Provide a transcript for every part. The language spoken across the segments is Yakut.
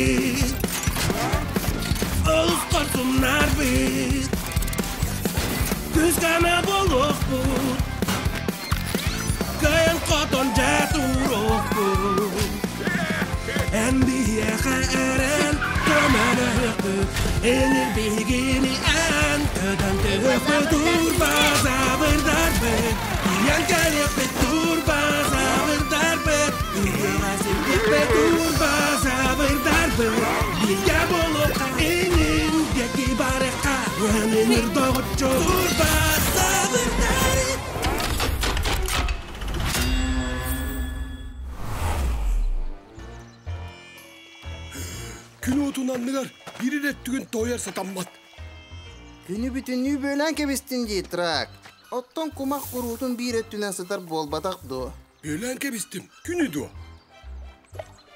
Бит, олус хорсуннарбыт, Күскэме буолуохпут, Кыайан хотон дьэ туруохпут. Эн биһиэхэ эрэн көмөлөһүөхпүт, Энир биһигини эн көтөн түһүөхпүт, Турбазаврдарбыт, тиийэн кэлиэхпит, Турбазаврдарбыт, Биһиэхэ сирдиэхпит, Турбазаврдарбыт, Бииргэ буолуохха инин диэки барыахха, Өнүнүр доҕоччу Турбазаврдар. Күн уотун анныгар биир эрэ өттүгүн тоойор сатаммат. Күнү бүтүннүү бүөлээн кэбистин дии, Трак. Оттон кумах куруутун биир өттүнэн сытар буолбатах дуо? Бүөлээн кэбистим. Күнү дуо?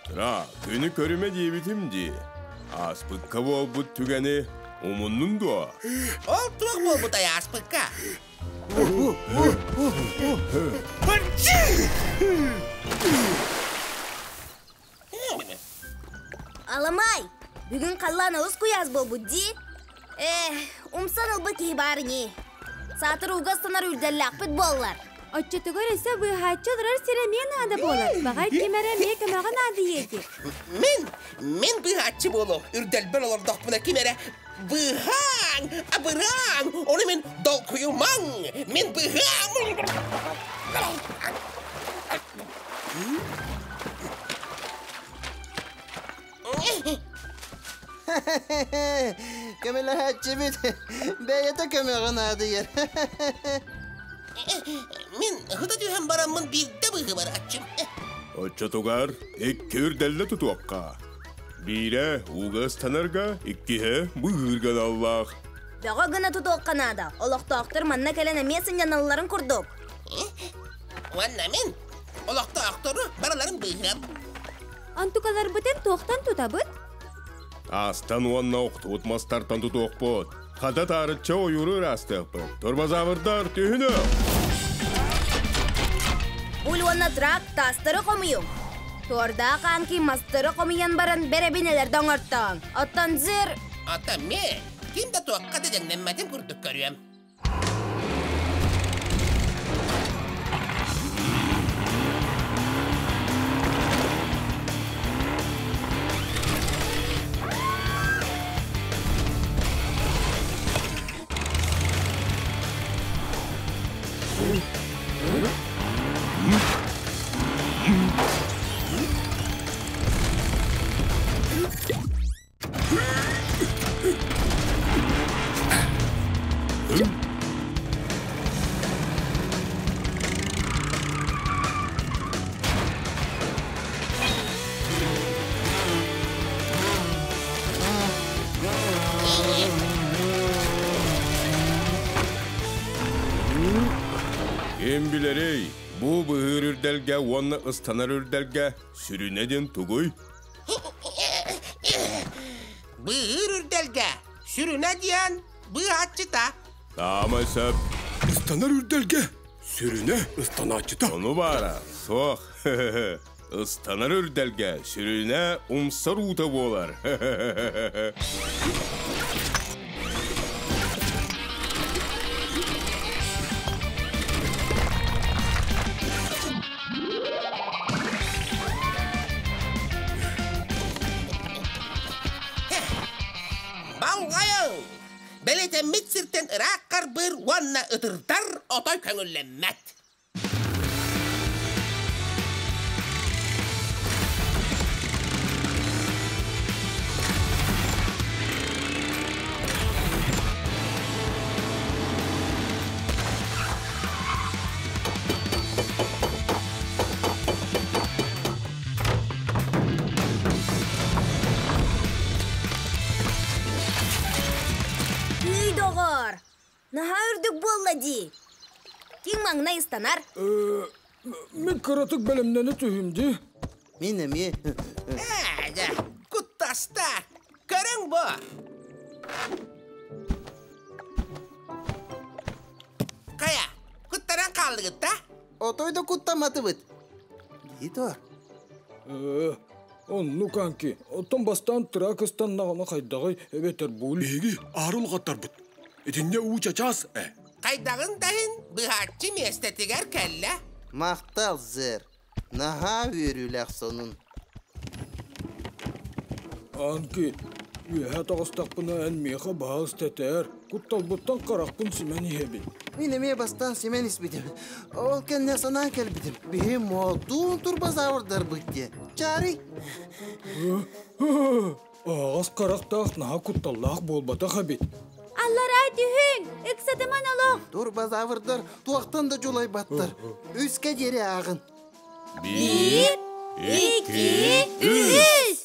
Тра, күнү көрүмэ диэбитим дии. Ааспыкка буолбут түгэни умуннуҥ дуо? Ол туох буолбутай ааспыкка? Аламай, бүгүн халлаан олус куйаас буолбут дии. Э, умсан ылбыт киһи баар ини. Саатар ууга ыстанар үрдэллээхпит буоллар. Оччотугар өссө быыһааччы олорор сирэ эмиэ наада буолар. Баҕар ким эрэ эмиэ көмөҕө наадыйыа ити. Мин, мин быыһааччы буолуом. Үрдэлбэр олордохпуна ким эрэ быыһааҥ, абырааҥ, ону мин долгуйумаҥ, мин быыһаам. Көмөлөһөөччүбүт бэйэтэ көмөҕө наадыйар. Мин ыһыта түһэн бараммын биирдэ быыһыбарааччым. Оччотугар икки үрдэллэ тутуохха. Биирэ ууга ыстанарга, иккиһэ быыһыырга аналлаах. Бөҕө гына тутуохха наада. Олохтоохтор манна кэлэн эмиэ сынньаналларын курдук. Уонна мин олохтоохтору барыларын быыһыам. Онтукаларбытын туохтан тутабыт? Таастан уонна охтубут мастартан тутуохпут. Хата таарычча ойууру ыраастыахпыт. Турбазаврдар түһүнү! Буль уонна трак таастары хомуйуҥ. Туордаах аанки мастары хомуйан баран бэрэбинэлэрдэ оҥортооҥ. Оттон зыр... Оттон мен ким да туохха да дьэҥнэммэтин курдук көрүөм. Ким билэрий, бу быһыыр үрдэлгэ уонна ыстанар үрдэлгэ сүрүнэ диэн тугуй? Быыр үрдэлгэ сүрүнэ диэн быыһааччыта. Саамай сөп. Ыстанар үрдэлгэ сүрүнэ ыстанааччыта. Ону баара, суох. Ыстанар үрдэлгэ сүрүнэ умсар уута буолар. Балҕайыҥ! Бэлиэтэммит сиртэн ыраах харбыыр уонна ытырдар отой көҥүллэммэт. Тыый, доҕор! Наһаа үрдүк буолла дии. Ким маҥнай ыстанар? Мин кыратык бэлэмнэнэ түһүм дии. Мин эмиэ. Ээ, дьэ, куттаста. Көрүҥ бу. Хайа, куттаран хааллыгыт да? Отой да куттамматыбыт. Дии тур. Оннук Анки, оттон бастаан трак ыстаннаҕына хайдаҕый эбэтэр бу Биһиги аары улахаттарбыт. Итиннэ уу чачаас э. Хайдаҕын да иһин быһааччы миэстэтигэр кэллэ. Махтал, Зер. Наһаа үөрүүлээх сонун. Анки, үөһэ таҕыстахпына эн миэхэ баһаас тэтээр, кутталбыттан харахпын симэн иһэбин. Мин эмиэ бастаан симэн испитим. Ол кэннэ санаан кэлбитим. Биһи модуун турбазаврдарбыт диye. Чарый. Аҕас харахтаах наһаа кутталлаах буолбатах эбит. Аллараа түһүҥ, ыксатыман олох. Турбазаврдар туохтан да дьулайбаттар. Үскэ диэри ааҕын. Биир, икки, үс!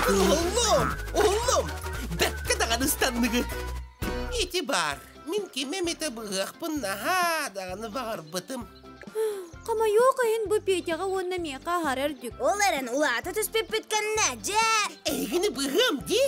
Уһуллум, уһуллум. Бэккэ даҕаны ыстанныгыт. Ити баар, мин кими эмитэ быһыахпын наһаа даҕаны баҕарбытым. Хомойуох иһин бу Петяҕа уонна миэхэ аһара үрдүк. Ол эрэн улаата түспүппүт кэннэ, дьэ! Эһигини быһыам дии.